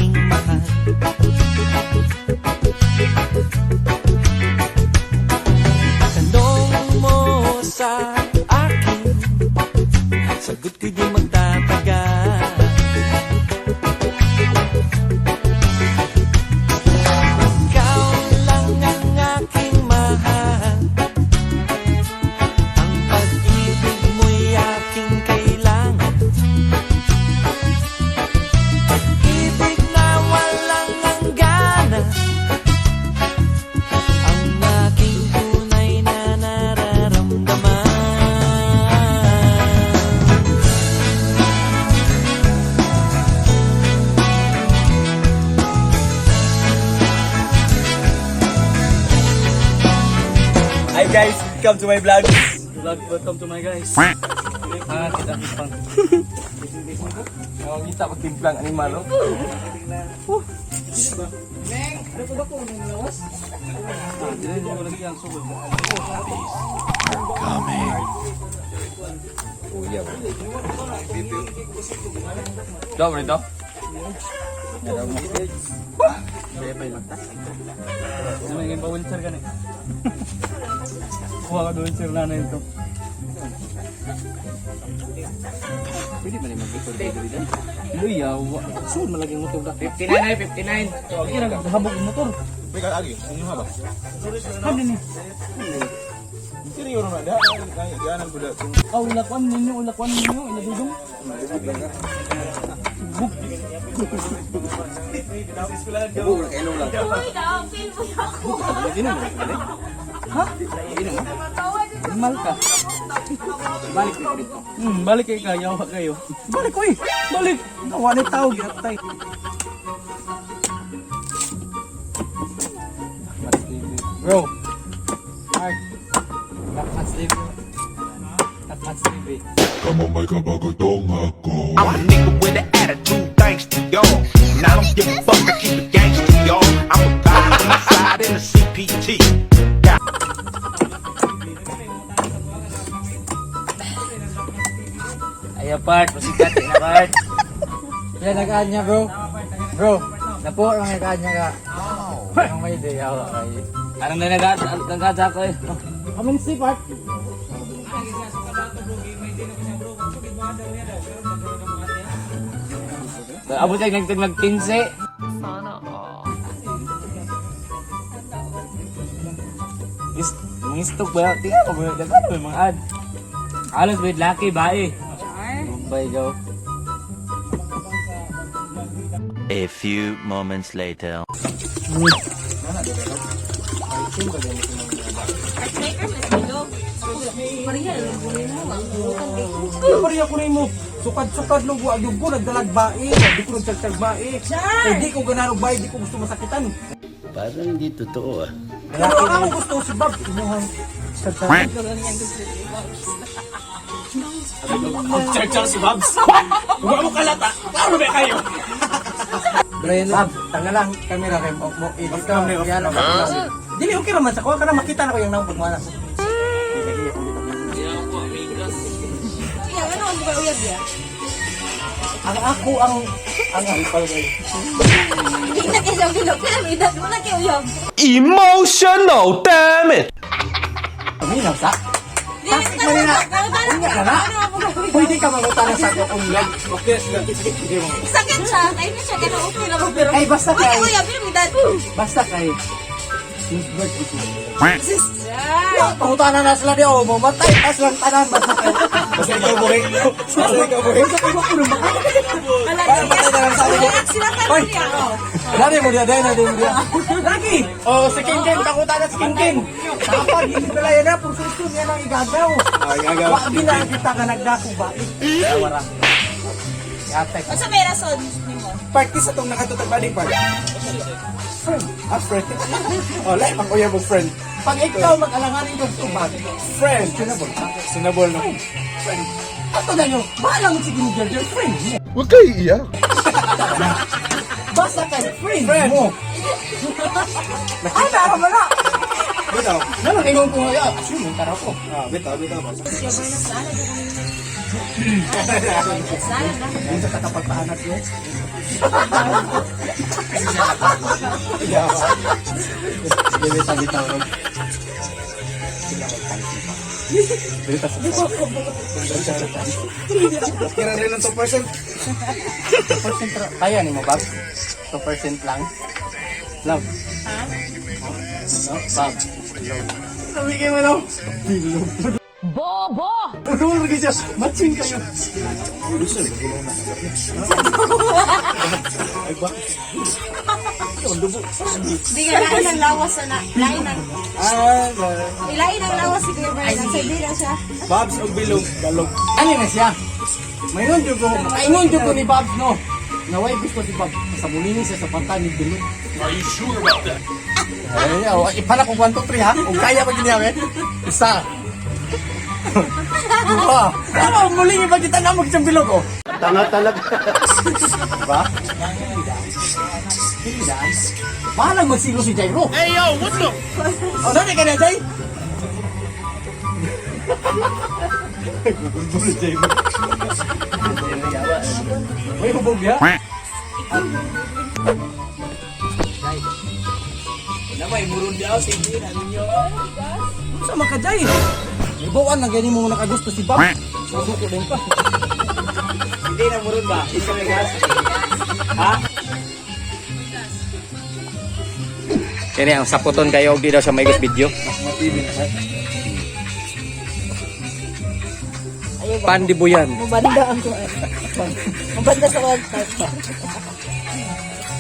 aking mahal. Tanong mo sa akin, sagot ko'y di magtatagal. Ikaw lang ang aking mahal. Ang pag-ibig mo'y aking kailangan. Pag-ibig na walang hangganan ang aking tunay na nararamdaman. Hi guys, welcome to my vlog. Vlog, welcome to my guys. Ah, kita pang. Oh, kita ko timplang animal oh. Dili mo lagi ang sugod. Daw rito. Ano yung pa wheelchair gani? Kuha ka wheelchair na na ito. Pwede man mag-record dito dito. Luya, wa. Sud man lagi ang motor da. 59 ay 59. Kira habog ang motor. May kaagi, inyo ha ba? Ham din ni. Seryo na da, kaya dianan ko da. Aw, ilakwan ninyo, ilakwan ninyo, iladudong. Bugo na kayo lang. Uy, na-feel mo ako. Ha? Animal ka. Balik ko dito. Balik kay kayawa kayo. Balik oy. Balik. Wala tao ginatay. Bro. Mark. Black TV. Black TV. Kamo may kabagotong ako. I'm a nigga with an attitude, thanks to y'all. And I don't give a fuck, I keep it gangster, y'all. I'm a vibe on the side in the CPT. Got Ay part, pasikat na part. Kaya nagaan niya, bro. Bro, napo lang nagaan niya ka. Ang may day ako kay. Anong na nagad ako eh. Kamin si Park. Abot ay nagtag nag 15. Is mga stock ba? Tingnan ko ba? Daghan ba yung mga ad? Halos with lucky ba eh. Bombay go. A few moments later. Caretaker, mas bilog. Maria, lubungin mo. Ang bukan kay Pareha ko nimo. Sukad-sukad nung wa gyud ko nagdalag bae, di ko nagtagtag bae. Eh, di ko ganahan og bae, di ko gusto masakitan. Parang hindi totoo ah. Pero ang akong gusto si Bob, imuhang tagtag. Char si Babs. Wa mo kalata. Klaro ba kayo? Brian, Bob, tanggal lang camera kay mo mo edit ka. Yan ang Dili okay raman sa ko kana makita na ko yung naong pagmana. Iya, ano ang buka uyab ya? Ang ako ang Hindi na kayo bilog. Kaya may edad mo na kayo uyab. Emotional, damn it! Minaw sa. Dili ka na. Unya na na. Pwede ka mangutana sa ako kung vlog. Okay, sige. Sakit siya. Kaya na siya. Kaya okay lang pero. Ay, basta Uy, kay uyab, pero may edad. Basta kay since birth ito. Sis. Pangutana na sila di oh, mamatay tas lang tanan basta kay. Basta ikaw buhi. Basta ikaw buhi. Basta kay ko Wala Para matay na lang sabi ko. Sila ka Oy. niya. Oh. Dali mo diya, dali mo diya. Lagi. Oh, si King King, pangutana si King King. Tapag hindi pala yan na, pursusun yan ang igagaw. Ah, igagaw. Wa gina kita ka nagdako ba? Wala. Yatay. Unsa may rason nimo? Practice atong nakatutag balik part. Friend. Ah, friend. Oh, lahi pang uyab og friend. Pag ikaw mag-alanganin kag tubag, Friend. questionable. Sunabol no. Friend. Ato na nyo, balang si King George, friend mo. Huwag kayo iiyak. Basta kay friend, Friend. mo. Ay, nara mo na. Bitaw. Nalang ingon ko nga, assume yung tara ko. Ah, bitaw, bitaw. Sana na. Yung sa katapagpaanat yun. Kira rin ng 2%. 2% kaya ni mo, Bob? 2% lang. Love. Ha? No, Bob. Sabi kayo mo, no? Bobo! Ulol ka siya. Matching kayo. Hindi nga lain ang lawas na. Lain ang Ah, ilain ang lawas si Kuya Bernard. Sa di na siya. Babs og bilog. Balog. Ano na siya? Mayroon jud ko, maingon jud ko ni Babs no. Naway gusto si Babs sa mulini siya sa panta ni Bilog. Are you sure about that? Ay, oh, ipala kung 1 2 3 ha. Kung kaya pa gini eh. Isa. Duha. Tama, muling ipakita na mag siyang bilog oh. Tanga talaga. Diba? Pilidan. Bahala magsilo si Jairo. Hey yo, what the? Oh, saan ka na, Jay? Gugulbul si Jairo. May hubog ya? Namay, murun daw, sige na ninyo. Sama ka, Jay? Ibuan na ganyan mo nakagusto si Bob. Susuko din pa. Hindi na murun ba? Hindi kami gas. Ha? Kini ang saputon kayo og di daw siya may video. Pandibuyan. Mabanda ang kuan. Mabanda sa website.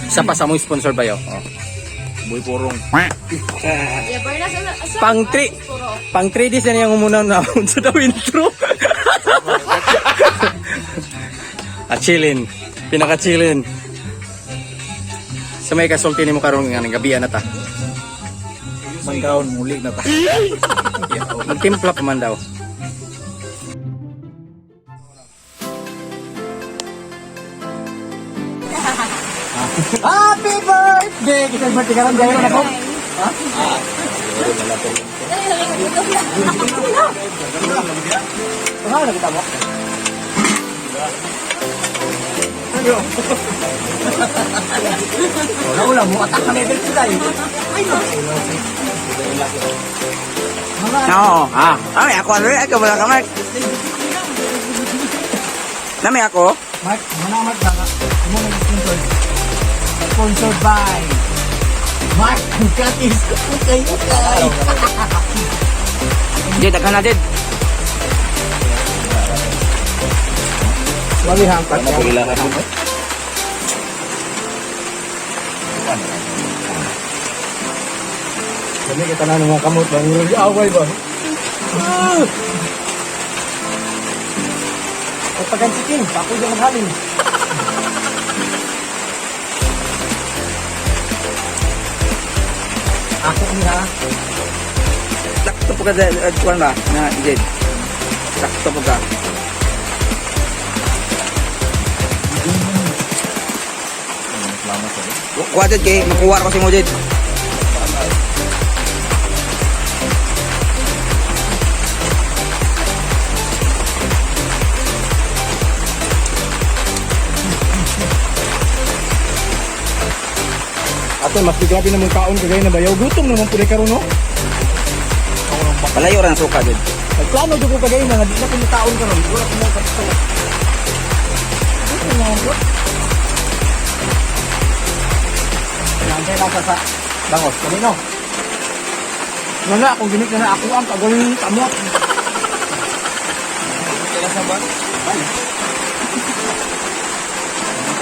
Isa pa sa mong sponsor ba yo? Oh. Boy porong. Yeah, Bernard, asa? Pang 3 pang 3 days na niyang umuna na sa daw intro. Ah, chillin. Pinaka chillin. Sa may kasulti nimo karon nga ning gabi na ta. Mangkaon muli na ta. Magtimpla pa man daw. Happy birthday! Kita birthday karon gawin na ko. Ha? Ano kita mo? Wala wala mo atak na level sila eh. Oo, ah. Ay, ako ano rin, wala ka, Mark. Nami ako? Mark, muna Mark baka. Mo na sponsor. Sponsored by Mark Bukatis. Okay, okay. Jed, daghan na, Jed. Mali hangkat. Kami kita na mga kamot ba? Ngurong away ba? Ah! O pagansikin, ako dyan maghalin. Ako ni ha. Sakto po ka, kuwan ba? Na, Jed. Sakto po ka. Kuha, Jed, kay makuha ko si mo, Jed. Ate, mas di grabe namang kaon kagaya na bayaw. Gutom naman po karon no? Palayo ra ang suka, Jed. Nagplano jud ko kagaya na nga di na ko makaon karon. Wala ko mo kaon. Gutom naman po. Nandiyan lang sa bangos. Kanino? Nga na, kung ginit na na ako ang kagaling kamot. Kailan sa ba?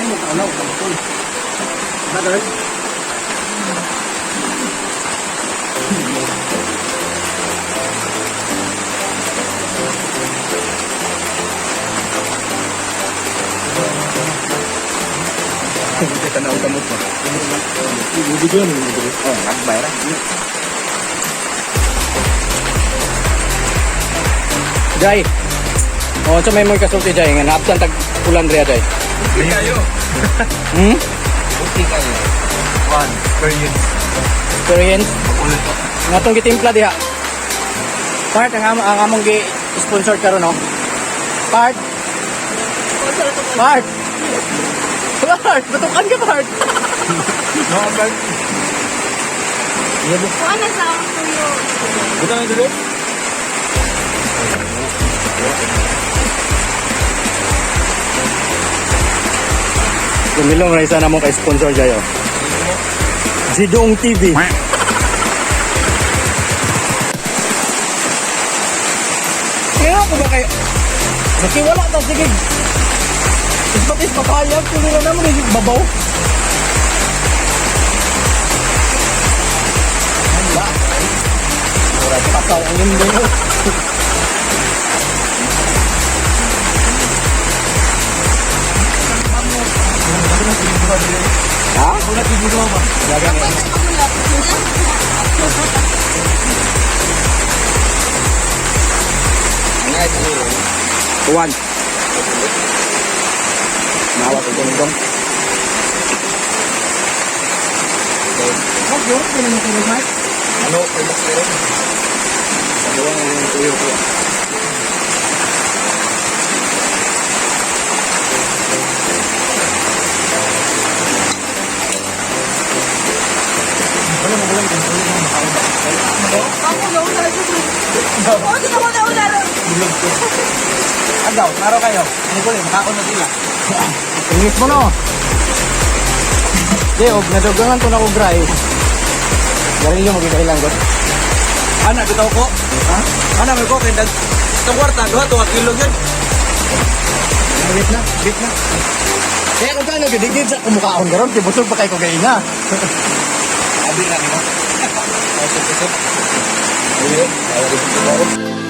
Ay, mo kaulaw, kamotol. Brother. Kita na ang kamot ba? Video ni mo. Oh, nagbay ra. Jai. Oh, sa may mga kasulti Jai nga naabtan tag ulan riya Jai. Okay kayo. Hmm? Okay kayo. One, experience. Experience. Nga tong gitimpla diha. Part ang ang among gi sponsor karon no. Part. Part. Part, batukan ka part. No, but Kuha na sa akong tuyo. Buta na dito. Kumilong ra isa na mo kay sponsor jayo. Jidong TV. Kaya ko ba kayo? Nakiwala ta sige. Ispat patayag kung nila naman yung babaw. Wala. Mura pataw ang mundo. Ha? Kuwan. Nawa ko dong. Ano kay Makiro? Dalawa na yung tuyo ko. Ako na una rin. Oo, di ako na una rin. Agaw, maro kayo. Ano ko rin, makakon na sila. Ingis mo no. Di, og nadugangan ko na og rice. Garilyo magigailang god. Ana, bitaw ko. Ha? Ana, may ko kay dag. Itong kwarta, duha to ka kilo yun. Wait na, wait na. Kaya kung kano, gidigid sa kumukaon karon, kay busog pa kay ko gaina. Abi na nimo. Ay, sip, sip. Ay, ay, ay, ay.